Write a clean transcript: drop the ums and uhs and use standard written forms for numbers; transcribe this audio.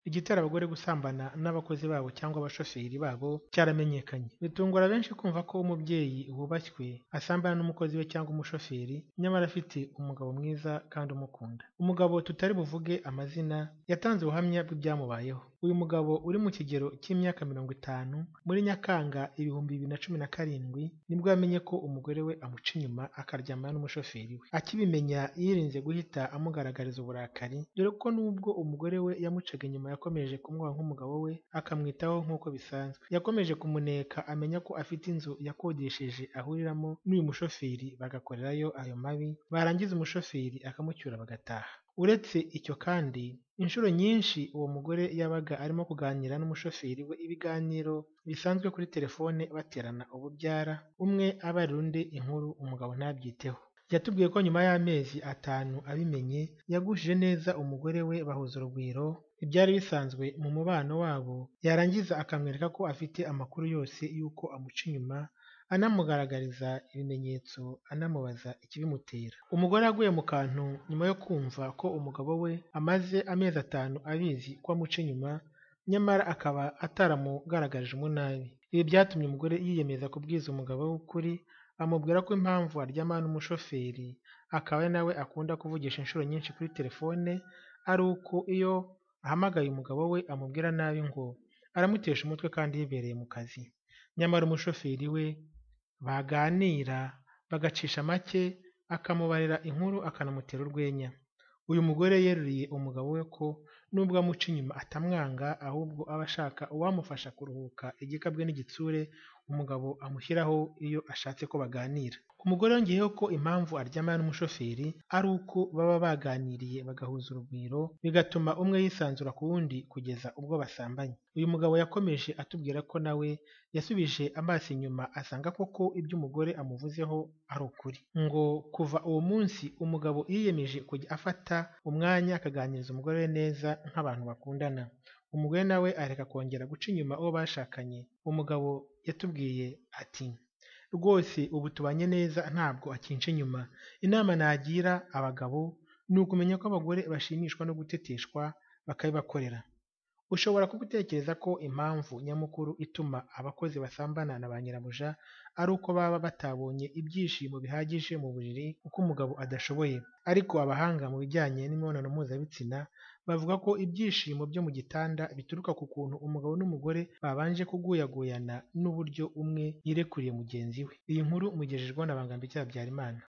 Igitera abagore gusambana n'abakozi babo cyangwa abashoferi babo cyaramenyekanye. Bitungura benshi kumva ko umubyeyi wubashywe asambana n'umukozi we cyangwa umushoferi, nyamara afite umugabo mwiza kandi umukunda. Umugabo tutari buvuge amazina, yatanze ubuhamya bw'ibyamubayeho. Uyu mugabo uri mu kigero cy'imyaka 50, muri Nyakanga 2017 nibwo yamenye ko umugore we amuca inyuma akaryamana n'umushoferi we. Akibimenya yirinze guhita amugaragariza uburakari, dore ko nubwo umugore we yamucaga inyuma yakomeje kumwubaha nk'umugabo we, akamwitaho nk'uko bisanzwe. Yakomeje kumuneka amenya ko afite inzu yakodesheje ahuriramo n'uyu mushoferi bagakorerayo ayo mabi, barangiza umushoferi akamucyura bagataha. Uretse icyo kandi, inshuro nyinshi uwo mugore yabaga arimo kuganira n'umushoferi we ibiganiro bisanzwe kuri telefone baterana ububyara, umwe abarira undi inkuru umugabo ntabyiteho. Yatubwiye ko nyuma y'amezi 5 abimenye, yagushije neza umugore we bahuza urugwiro, ibyari bisanzwe mu mubano wabo, yarangiza akamwereka ko afite amakuru yose y'uko amuca inyuma, anamugaragariza ibimenyetso anamubaza ikibimutera. Umugore yaguye mu kantu nyuma yo kumva ko umugabo we amaze amezi 5 abizi ko amuca inyuma, nyamara akaba ataramugaragarije umunabi. Ibi byatumye umugore yiyemeza kubwiza umugabo we ukuri, amubwira ko impamvu aryamana n'umushoferi akaba ari nawe akunda kuvugisha inshuro nyinshi kuri telefone, ari uko iyo ahamagaye umugabo we amubwira nabi ngo aramutesha umutwe kandi yibereye mu kazi. Nyamara umushoferi we baganira bagacisha make, akamubarira inkuru akanamutera urwenya. Uyu mugore yeruriye umugabo we ko nubwo amuca inyuma atamwanga, ahubwo aba ashaka uwamufasha kuruhuka igikabwe n'igitsure umugabo amushyiraho iyo ashatse ko baganira. Umugore yongeyeho ko impamvu aryamana n'umushoferi ari uko baba baganiriye bagahuza urugwiro, bigatuma umwe yisanzura ku wundi kugeza ubwo basambanye. Uyu mugabo yakomeje atubwira ko nawe yasubije amaso inyuma asanga koko ibyo umugore amuvuzeho ari ukuri. Ngo kuva uwo munsi umugabo yiyemeje kujya afata umwanya akaganiriza umugore we neza nk'abantu bakundana. Umugore nawe areka kongera guca inyuma uwo bashakanye. Umugabo yatubwiye ati rwose ubu tubanye neza ntabwo akinca inyuma. Inama nagira abagabo ni ukumenya ko abagore bashimishwa no guteteshwa bakabibakorera. Ushobora kuba utekereza ko impamvu nyamukuru ituma abakozi basambana na ba nyirabuja ari uko baba batabonye ibyishimo bihagije mu buriri kuko umugabo adashoboye. Ariko abahanga mu bijyanye n'imibonano mpuzabitsina bavuga ko ibyishimo byo mu gitanda bituruka ku kuntu umugabo n'umugore babanje kuguyaguyana n'uburyo umwe yirekuriye mugenzi we. Iyi nkuru mugejejweho na Bangambiki Habyarimana.